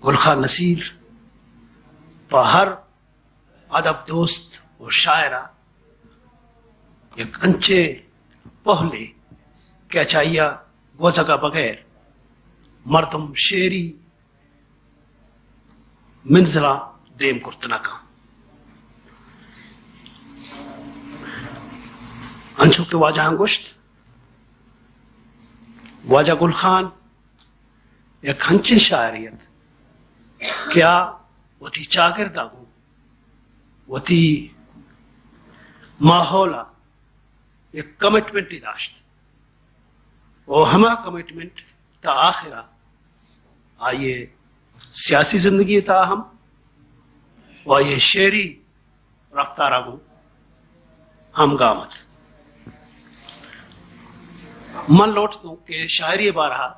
گل خان نصیر پہ ہر ادب دوست و شاعر ء یک انچیں پہلے کہ اچ آئی ء گوزگ ء بغیر مردم شعری منزلاں دیم کرت نہ کن۔ انچو کہ واجہاں گوشت، واجہ گل خان یک ہنچیں شاعرے ات کہ آ وتی چاگرد ء گوں وتی ماحول ء یک کمٹمنٹے داشت و ہما کمٹمنٹ تا آخر ء آئی ء سیاسی زندگی ء تہا ہم و آئی ء شعری رفتار ء گوں ہمگام ات۔ من لوٹتوں کہ شاعری ء بارہ ء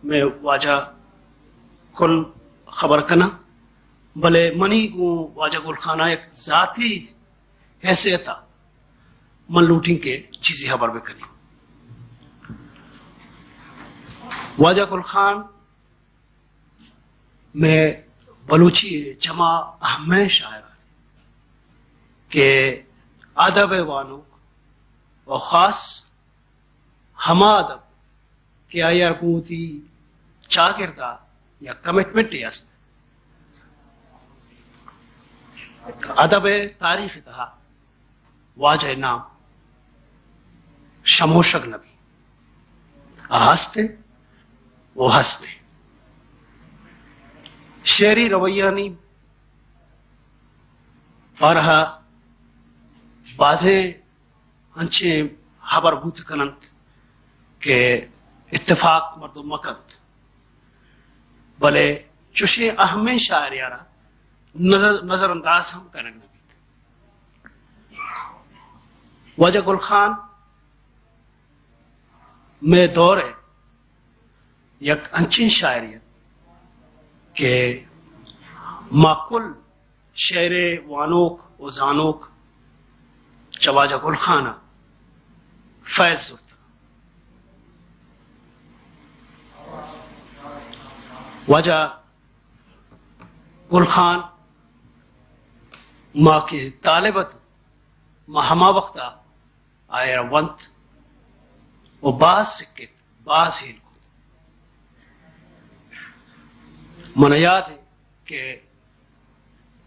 مئے واجہ کل خبر کناں، بلے منی گوں واجہ گل خان ء یک ذاتی حیثیت ء من لوٹیں کہ چیزے ہبر بہ کنیں۔ واجہ گل خان مئے بلوچی ء چما اہمیں شاعر ات کہ ادب ء وانوک و خاص ہما ادب کہ آئی ء گوں وتی چاگرد ء یک کمٹمنٹے است۔ ادب ء تاریخ ء تہا واجہ ء نام شموشگ نہ بی، آ ہست ء و ہست ء۔ شعری رویانی بارہ ء بازیں انچیں ہبر بوت کن انت کہ اتفاق مردم مہ کنت، بلے چشیں اہمیں شاعرے ء را نظر، نظر انداز ہم کنگ نہ بیت۔ واجہ گل خان مئے دور ء یک انچیں شاعرے ات کہ ما کل شعر ء وانوک و زانوک چہ واجہ گل خان ء فیض زرت۔ واجہ گل خان ما کہ طالب ات، ما ہما وقت ء آئرا ونت و باز سکت، باز ہیل کت۔ من یاد انت کہ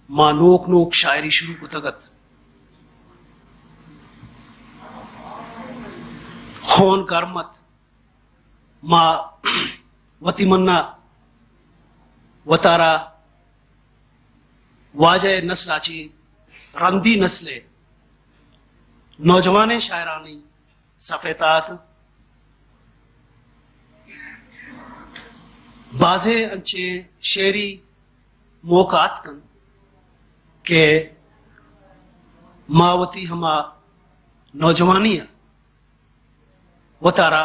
ما نوک نوک شاعری شروع کتگ ات۔ خون گرم ات۔ ما وتی منا وتارا واجہ نسل ء چہ رندی نسل ء نوجوانیں شاعرانی صف ء تہا اتاں۔ بازیں انچیں شعری موقع اتک انت کہ ما وتی ہما نوجوانی ء وتارا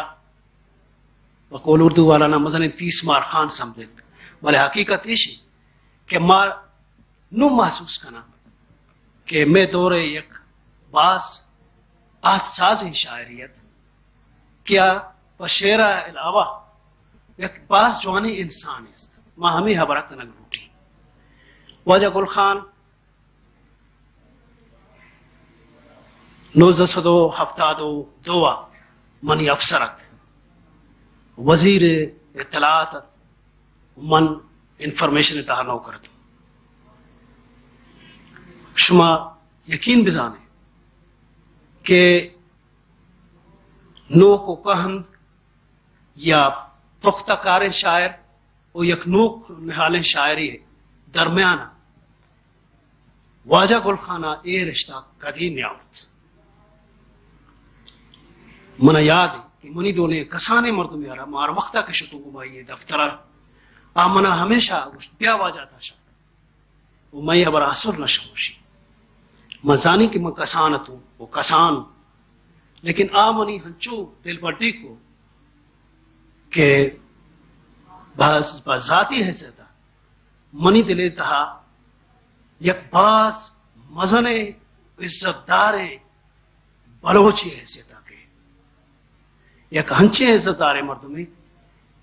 بقول اردو والانا مزنیں تیس مار خان سمجھت، بلے حقیقت ایش انت کہ ما نوں محسوس کناں کہ مئے دور ء یک باز عہد سازیں شاعرے ات کہ آ پہ شعر ء علاوہ یک باز جوانیں انسانے است۔ ما ہمے ہبر ء کنگ لوٹیں۔ واجہ گل خان نوزدہ سد و ہفتاد و دو ء منی افسر ات، وزیر اطلاعات ات، من انفارمیشن ء تہا نوکر اتوں۔ شما یقین بزانے کہ نوک و کہن یا پختہ کاریں شاعر و یک نوک نہالیں شاعرے درمیان ء واجہ گل خان ء اے رشتہ کدی نیاورت۔ من ء یاد انت کہ منی ڈولیں کسانیں مردمے ء را ما ہر وخت ء کہ شتوں گوں آئی ء دفتر ء، آ من ء ہمیشہ گوشت، بیا واجہ تہا شہ۔ و مئے ہبر ء سر نہ شموشی۔ من زانی کہ من کسان اتوں و کسان، لیکن آ منی ہنچو دلبڈی کو کہ باز، باز ذاتی حیثیت ء منی دل ء تہا یک باز مزنیں عزت داریں بلوچے حیثیت ء کہ یک ہنچیں عزت داریں مردمے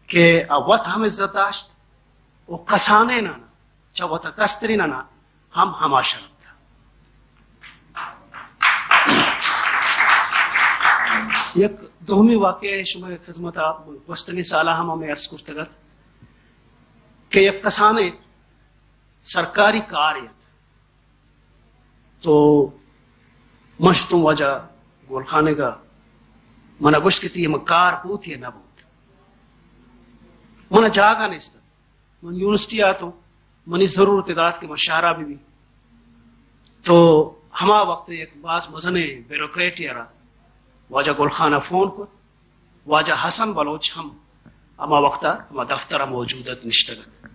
کہ آ وت ہم عزت داشت، و کسانینانا، چہ وتا کسترینانا ہم ہما شرپ دا۔ یک دومی واقعہ شمئے خدمتا گوستگیں سالا ہم ہمیں عرض کرتگ ات کہ یک کسانیں سرکاری کارے ات، تو من شتوں واجہ گل خان ءِ گا، منا گوشت کہ تئی ہمے کار بوت یا نہ بوت۔ منا جاگہ نیست ات۔ من یونیورسٹی آتوں، منی ضرورت دات کہ من شہرا بہ بی۔ تو ہما وقت یک باز مزنیں بیوروکریٹے ءَ را واجہ گل خان ءَ فون کت۔ واجہ حسن بلوچ ہم ہما وقت ءَ ہما دفتر ءَ موجود ات، نشتگ ات۔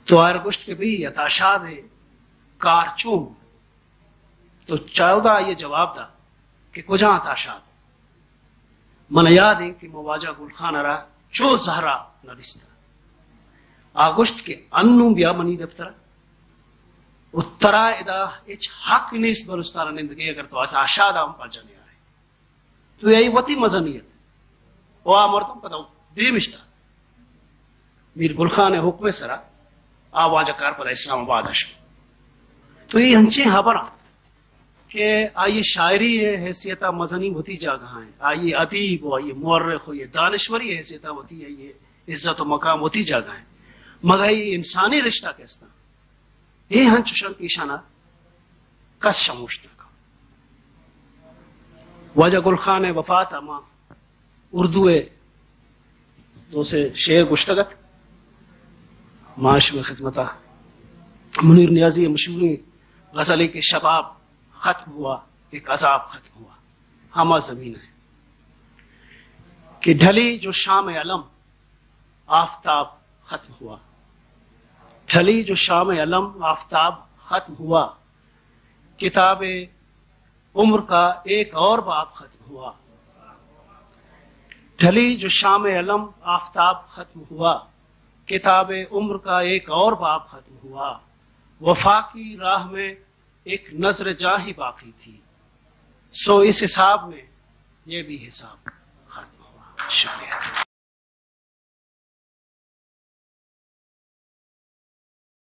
تو آئرا گوشت کہ بھئی، عطا شاد ءِ کار چون بوت؟ تو چاودا آئی ءَ جواب دا کہ کجا عطا شاد؟ من یاد ایں کہ من واجہ گل خان ءَ را چو زہرا نہ دیستہ۔ آ گوشت کہ انوں بیا منی دفتر ءَ، و ترا ادا ہچ حق نیست بلوچستان ءَ نندگے، اگر تو عطا شاد ءَ ہم پجا نیارے۔ تو اے وتی مزنی ات۔ و آ مردم پدا دیم اشتا۔ میر گل خان ءِ حکم ءِ سرا آ واجہ کار پدا اسلام آباد ءَ شو۔ تو اے انچیں ہبراں کہ آئی ءِ شاعری ءِ حیثیت ءَ مزنی وتی جاگہ ءَ ایں، آئی ءِ ادیب و آئی ءِ مورخ و آئی ءِ دانشوری ءِ حیثیت ءَ وتی آئی ءِ عزت و مقام وتی جاگہ ءَ ایں، مگر اے انسانی رشتہ کہ استاں، اے ہنچوش انت کہ ایشانا کس شموشت نہ کن۔ واجہ گل خان ءِ وفات ءَ ما اردو ءَ دو سے شعر گوشتگ ات۔ ما شمئے خدمت ءَ منیر نیازی ءِ مشہوریں غزلے کہ شباب ختم ہوا، ایک عذاب ختم ہوا، ہما زمین ءَ کہ ڈھلی جو شام علم آفتاب ختم ہوا، ڈھلی جو شام علم آفتاب ختم ہوا، کتاب عمر کا ایک اور باب ختم ہوا۔ ڈھلی جو شام علم آفتاب ختم ہوا، کتاب عمر کا ایک اور باب ختم ہوا۔ وفا کی راہ میں ایک نذر جاں ہی باقی تھی، سو اس حساب میں یہ بھی حساب ختم ہوا۔ شکریہ۔